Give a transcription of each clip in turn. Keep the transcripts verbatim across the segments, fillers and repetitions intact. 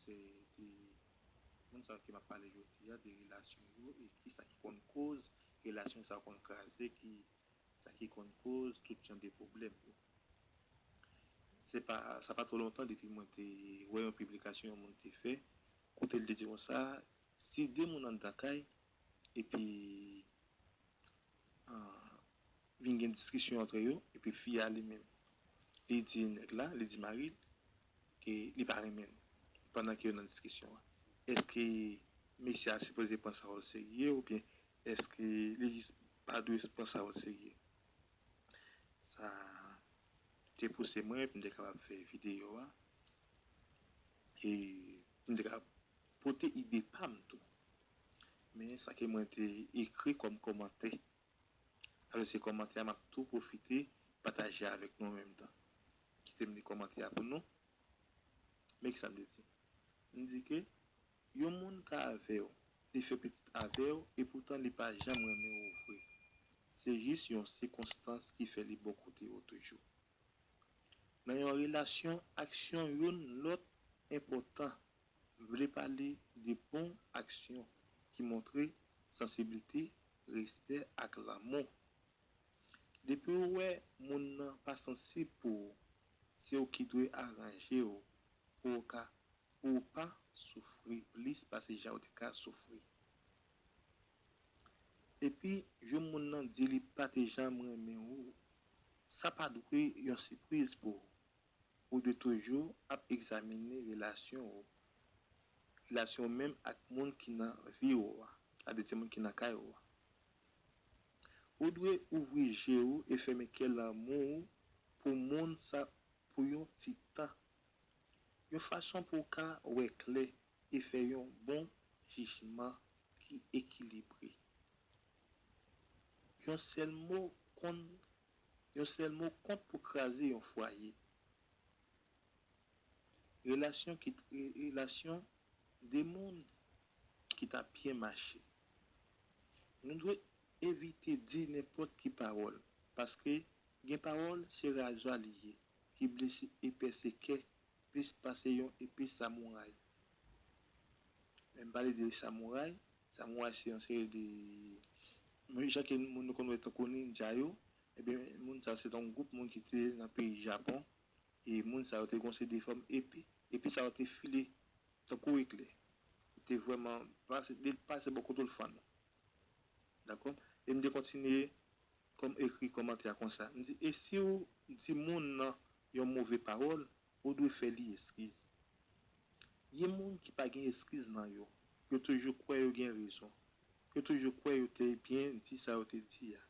de, de moun sa yo ke m ap pale jodi a, de relasyon yo, e ki sa ki konn koz relasyon sa yo konn kraze, ki sa ki konn koz tout jan de pwoblèm yo. Se pa, sa pa twò lontan depi mwen te wè yon piblikasyon yon moun te fè, kote l te di konsa, si de moun anndan kay, epi ah, vin gen diskisyon antre yo, epi fi a li menm, li di nèg la, li di mari l, ke li pa renmen l, pandan ke yo nan diskisyon an. Èske mesye a sipoze pran sa o serye, oubyen èske li jis pa dwe pran sa o serye? Sa te pouse mwen pou m te kapab fè videyo a, e pou m te kapab pote ide pa m tou. Men sa ke mwen te ekri kòm kòmantè, alò se kòmantè a m ap tou pwofite pataje avèk nou an menm tan. Kite m li kòmantè a pou nou. Men ki sa m te di. M di ke yon moun ka avè w, li fè pitit avè w, epoutan li pa janm renmen w vre. Se jis yon sikonstans ki fè li bò kote w toujou. Nan yon relasyon, aksyon youn lòt enpòtan. M vle pale de bon aksyon ki montre sansiblite, respè ak lanmou. Depi w wè moun nan pa sansib pou ou, se ou ki dwe aranje w pou w ka, pou w pa soufri plis pase jan w te ka soufri. Epi, jou moun nan di li pa te janm renmen ou, sa pa dwe yon sipriz pou ou. Ou dwe toujou ap egzamine relasyon ou, relasyon ou menm ak moun ki nan vi ou a, sa vle di moun ki nan kay ou a. Ou dwe ouvri je ou e fèmen kè lanmou ou pou moun sa pou yon ti tan, yon fason pou w ka wè klè e fè yon bon jijman ki ekilibre. Yon sèl mo konn, yon sèl mo kont pou kraze yon fwaye. Relasyon ki, relasyon de moun ki t ap byen mache. Nou dwe evite di nenpòt ki pawòl, paske gen pawòl se razwa li ye, ki blese e pèse kè plis pase yon epe samouray. Lè m pale de samouray, samouray se yon seri de, men jan ke moun nou konn wè tankou ninja yo, ebyen, moun sa yo se te yon gwoup moun ki te nan peyi Japon, e moun sa yo te gon seri de fòm epe, epe sa yo te file tankou eklè. Li te vrèman pase, li pase bò kote w l fann ou. Dakò? E m te kontinye kòm ekri kòmantè a konsa. M di, e si w di moun nan yon move pawòl, ou dwe fè li eskiz. Gen moun ki pa gen eskiz nan yo. Yo toujou kwè yo gen rezon. Yo toujou kwè yo te byen di sa yo te di a.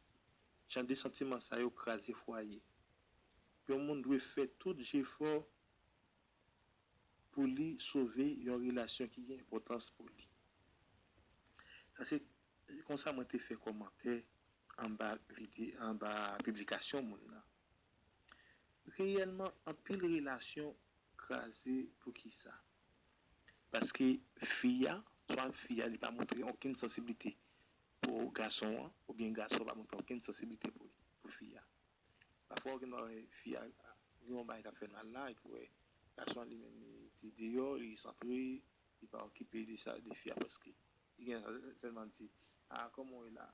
Jan de santiman sa yo kraze fwaye. Yon moun dwe fè tout jefò pou li sove yon relasyon ki gen enpòtans pou li. Sa se konsa mwen te fè kòmantè anba vide-, anba piblikasyon moun nan. Reyèlman, anpil relasyon kraze. Poukisa? Paske fi a, swa fi a, li pa montre okenn sansiblite pou gason an, oubyen gason an pa montre okenn sansiblite pou, pou fi a. Pafwa, ou gen dwa wè fi a gen yon bagay k ap fè l mal la, epi w wè gason an li menm, li te deyò, li santre, li pa okipe de sa, de fi a prèske. Li gen sèlman di, a, kòman w ye la?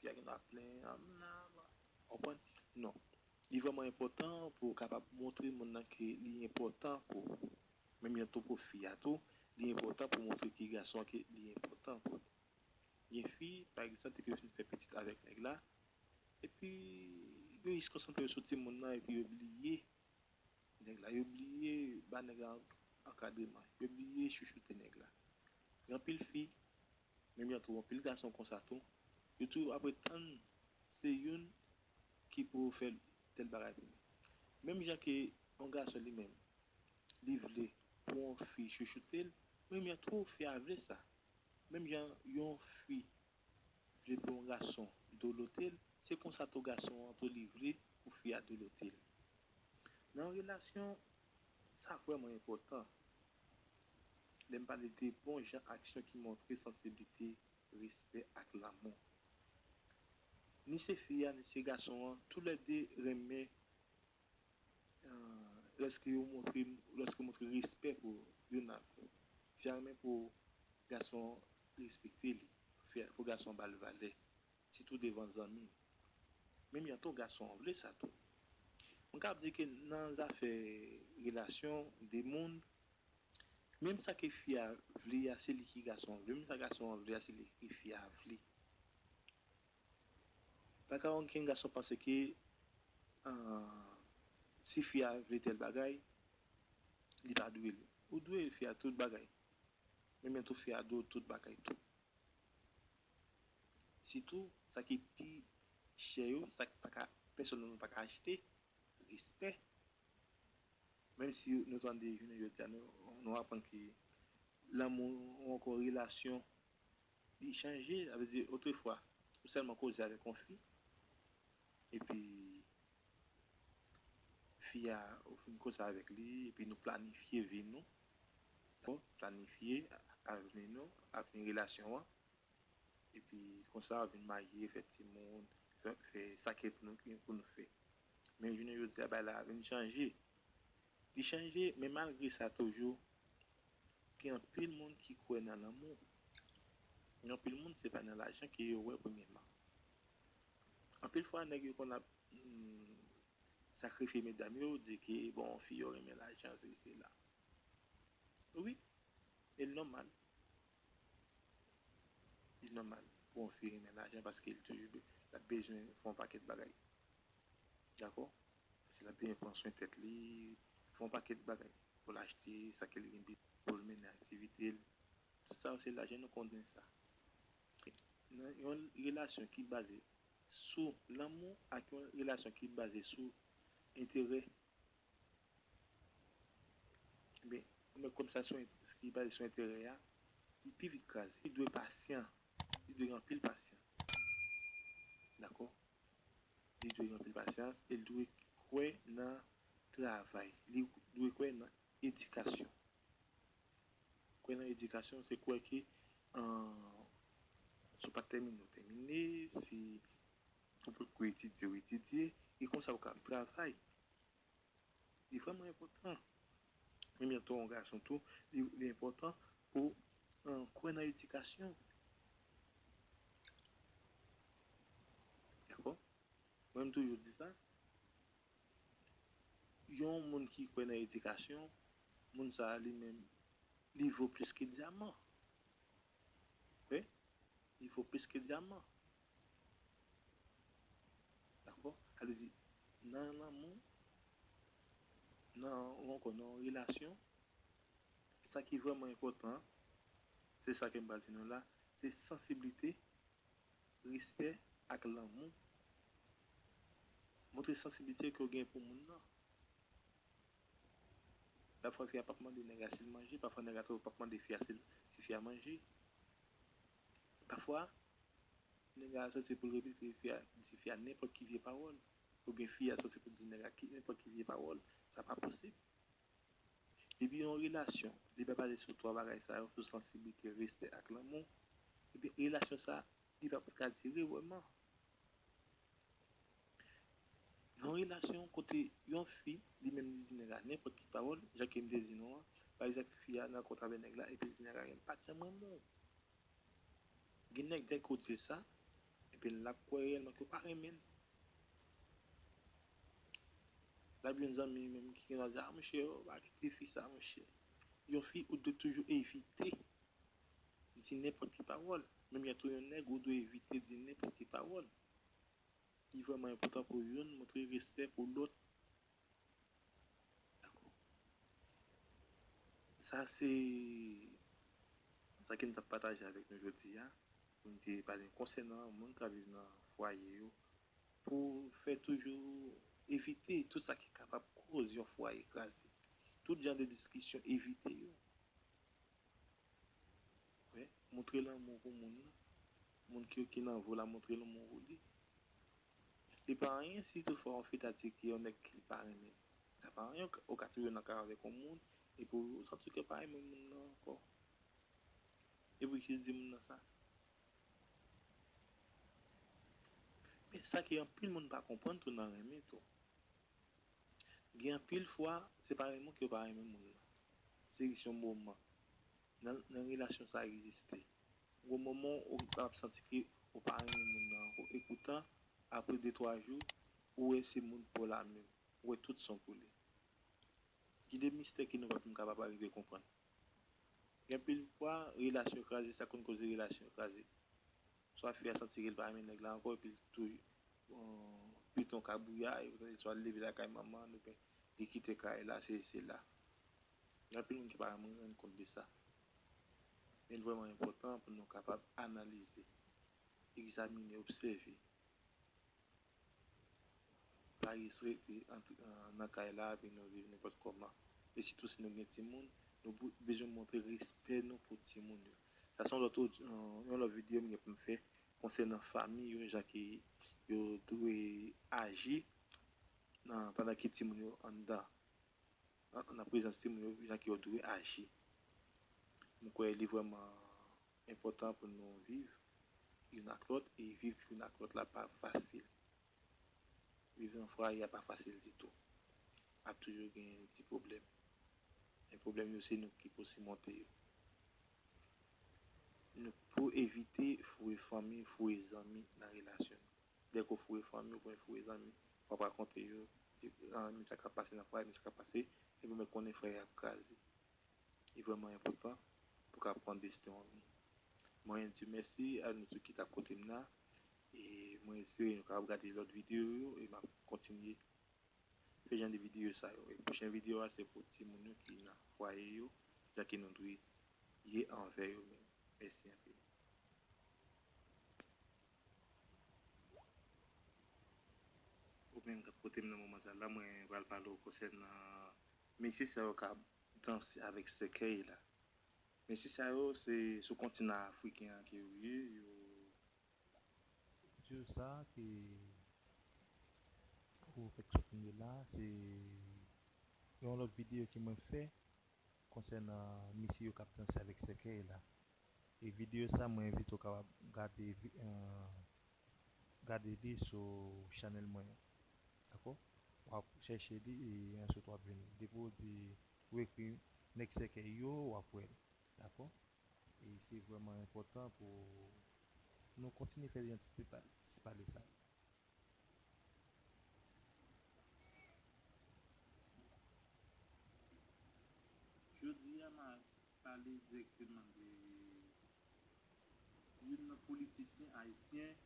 Fi a gen dwa plenyen, a, m la, w konprann? Non. Li vrèman enpòtan pou w kapab montre moun nan ke li enpòtan pou ou. Menm jan tou pou fi a tou, li enpòtan pou montre ke gason an ke li enpòtan pou li. Gen fi, pa egzanp, depi yo fin fè pitit avèk nèg la, epi yo jis konsantre yo sou timoun nan, epi yo bliye nèg la, yo bliye ba nèg la ankadreman, yo bliye chouchoute nèg la. Gen anpil fi, menm jan tou, anpil gason konsa tou, yo toujou ap ret tann se youn ki pou fè tèl bagay pou li. Menm jan ke yon gason li menm, li vle pou yon fi chouchoute l, menm jan tou fi a vle sa. Menm jan yon fi vle pou yon gason dolote l, se konsa tou gason an tou li vle pou fi a dolote l. Nan yon relasyon, sa vrèman enpòtan. Lè m pale de bon jan aksyon ki montre sansiblite, respè ak lanmou. Ni se fi a, ni se gason an, toulède renmen, ah, lèske yo montre, lèske yo montre respè pou youn ak lòt. gason respekte li, fè pou gason ba l valè, sitou devan zanmi. Menm jan tou gason an vle sa tou. Mwen kapab di ke nan zafè relasyon de moun, menm sa ke fi a vle a, se li ki gason an vle. Menm sa gason an vle a, se li ki fi a vle. Pa ka okenn gason panse ke, ah, si fi a vle tèl bagay, li pa dwe li. Ou dwe fi a tout bagay. Menm jan tou fi a dwe w tout bagay tou. Sitou, sa ki pi chè yo, sa ki pa ka, pèsòn nan nou pa ka achte, respè. Menm si nou tande jounen jodi a, nou, nou aprann ke lanmou ou ankò relasyon, li chanje. Sa vle di, otrefwa, ou sèlman koze avèk yon fi, epi fi a, ou fin koze avèk li, epi nou planifye vi nou, bon, planifye avni nou, avni relasyon an, epi konsa vin marye, fè timoun, fè, fè sa ke pou nou, pou nou fè. Men jounen jodi a, bagay la vin chanje. Li chanje, men malgre sa toujou, gen anpil moun ki kwè nan lanmou. Gen anpil moun, se pa nan lajan ke yo wè premyèman. Anpil fwa, nèg yo konn ap, hmm, sakrifye medam yo, di ke, bon, fi yo renmen lajan, sesi, sela. Wi, e l nòmal. Li nòmal pou yon fi renmen lajan paske li toujou be-, l ap bezwen fè yon pakèt bagay. Dakò? Paske l ap bezwen pran swen tèt li, fè yon pakèt bagay pou l achte sa ke li gen bezwen, pou l mennen aktivite l. Tout sa yo se lajan, nou konnen sa. Nan yon relasyon ki baze sou lanmou ak yon relasyon ki baze sou enterè, men, men kòm sa sou en-, ki baze sou enterè a, li pi vit kraze. Li dwe pasyan. Li dwe gen anpil pasyans. Dakò? Li dwe gen anpil pasyans e li dwe kwè nan travay. Li dwe kwè nan edikasyon. Kwè nan edikasyon, se kwè ke, an, si w pa t tèmine, ou tèmine, si ou potko etidye, ou etidye, e konsa ou ka ap travay. Li vrèman enpòtan. Menm jan tou yon gason tou, li, li enpòtan pou, an, kwè nan edikasyon. Dakò? Mwen, m toujou di sa. Yon moun ki kwè nan edikasyon, moun sa a li menm, li vo plis ke dyaman. Wi, li vo plis ke dyaman. Dakò? Sa vle di, nan lanmou, nan, ou ankò nan yon relasyon, sa ki vrèman enpòtan, se sa ke m pral di nou la, se sansiblite, respè ak lanmou. Montre sansiblite ke w gen pou moun nan. Pafwa, fi a p ap mande nèg la si l manje, pafwa, nèg la tou p ap mande fi a si, si fi a manje. Pafwa, nèg la soti pou l repete fi a, di fi a nenpòt ki vye pawòl, oubyen fi a soti pou l di nèg la ki, nenpòt ki vye pawòl. Sa pa posib. Epi yon relasyon, li pa baze sou twa bagay sa yo, sou sansiblite, respè ak lanmou, epi relasyon sa, li pa p ap ka dire vrèman. Nan yon relasyon kote yon fi, li menm li di nèg la nenpòt ki pawòl, jan ke m te di nou an, pa egzanp, fi a nan kont avè nèg la, epi l di nèg la, "M pa t janm renmen w." Gen nèg dèk ou di sa, epi l ap kwè reyèlman ke w pa renmen l. L ap jwenn zanmi menm ki gen dwa di, "A, monchè, ou pa kite fi sa, monchè." Yon fi, ou dwe toujou evite di nenpòt ki pawòl. Menm jan tou yon nèg, ou dwe evite di nenpòt ki pawòl. Li vrèman enpòtan pou youn montre respè pou lòt. Dakò. Sa se sa ke m t ap pataje avèk nou jodi a. Pou m te pale konsènan moun k ap viv nan fwaye yo. Pou fè toujou evite tout sa ki kapab koz yon fwaye kraze. Tout jan de diskisyon, evite yo. Wi, montre lanmou pou moun nan. Moun ki, ki nan vi w la, montre lanmou pou li. Li pa anyen si toutfwa yon fi ta di ke yon nèg ke li pa renmen. Sa pa anyen, ou ka, ou ka toujou nan kay avèk yon moun, epi ou santi ke w pa renmen moun nan ankò. Epi w jis di moun nan sa. Men sa ke anpil moun pa konprann tou nan renmen tou. Gen anpil fwa, se pa renmen ke w pa renmen moun nan. Se jis yon moman. nan, nan relasyon sa egziste. Gon moman ou kapab santi ke ou pa renmen moun nan ankò. E poutan, apre de twa jou, ou wè se moun pa w la menm. Ou wè tout san koule. Gen de mistè ke nou pa menm kapab arive konprann. Gen anpil fwa, relasyon kraze, sa konn koze relasyon kraze. Swa fi a santi ke l pa renmen nèg la ankò, epi l tou, euh, piton kabouya, epi swa l leve lakay manman l, oubyen li kite kay la, se, se la. Gen anpil moun ki pa janm rann kont de sa. Men l vrèman enpòtan pou nou kapab analize, egzamine, obsève. Pa res rete ant-, nan kay la, epi nou viv nenpòt kòman. E sitou si nou gen timoun, nou pou, bezwen montre respè nou pou timoun yo. Sa se yon lòt odi-, yon lòt videyo m gen pou m fè konsènan fanmi yo, jan ke yo dwe aji nan, pandan ke timoun yo anndan, nan, nan prezans timoun yo, jan ke yo dwe aji. M kwè li vrèman enpòtan pou nou viv youn ak lòt, e viv youn ak lòt la pa fasil. Viv nan fwaye a pa fasil ditou. Ap toujou gen ti pwoblèm. Men pwoblèm yo, se nou ki pou simonte yo. Nou pou evite foure fanmi, foure zanmi nan relasyon nou. Dèke w foure fanmi oubyen foure zanmi, w ap rakonte yo, di, zanmi sa k ap pase nan fwaye, men sa k ap pase, epi w mèt konnen fwaye a ap kraze. Li vrèman enpòtan pou w ka pran desizyon an. Mwen di mèsi a nou tout ki t ap koute m la, e mwen espere nou kapab gade lòt videyo yo, e m ap kontinye fè jan de videyo sa yo. E pwochen videyo a, se pou timoun yo ki nan fwaye yo, jan ke nou dwe ye anvè yo menm. Mèsi anpil. Ou menm k ap koute m nan moman sa la, mwen pral pale w konsènan mesye sa yo k ap danse avèk sèkèy la. Mesye sa yo, se sou kontinan afriken an ke yo ye, yo. Videyo sa ke ou fèk sot tande la, se yon lòt videyo ke mwen fè konsènan mesye yo k ap danse avèk sèkèy la. E videyo sa, mwen envite w kapab gade vi-, eh, gade li sou chanèl mwen an. Dakò? W ap chèche li e answit w ap jwenn li. Depi w di, ou ekri nèg sèkèy yo, w ap wè l. Dakò? E se vrèman enpòtan pou nou kontinye fè jan ti, ti pa-, ti pale sa yo. Jodi a, m a pale dirèkteman de youn nan politisyen ayisyen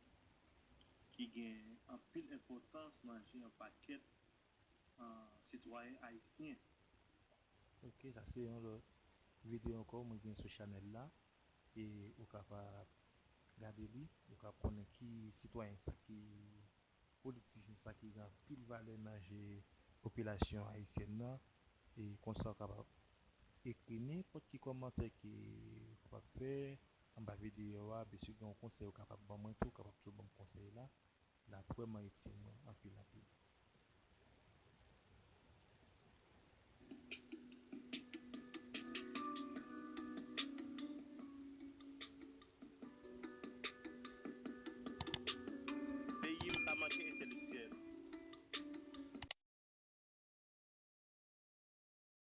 ki gen anpil enpòtans nan je yon pakèt, ah, sitwayen ayisyen. Ok, sa se yon lòt videyo ankò mwen gen sou chanèl la. E ou kapab gade li, ou kapab konnen ki sitwayen sa, ki politisyen sa ki gen anpil valè nan je popilasyon ayisyèn nan. E konsa ou kapab ekri nenpòt ki kòmantè ke ou kapab fè anba videyo a, epi si w gen yon konsèy ou kapab ban mwen tou, ou kapab tou ban m konsèy la. L ap vrèman itil mwen anpil, anpil.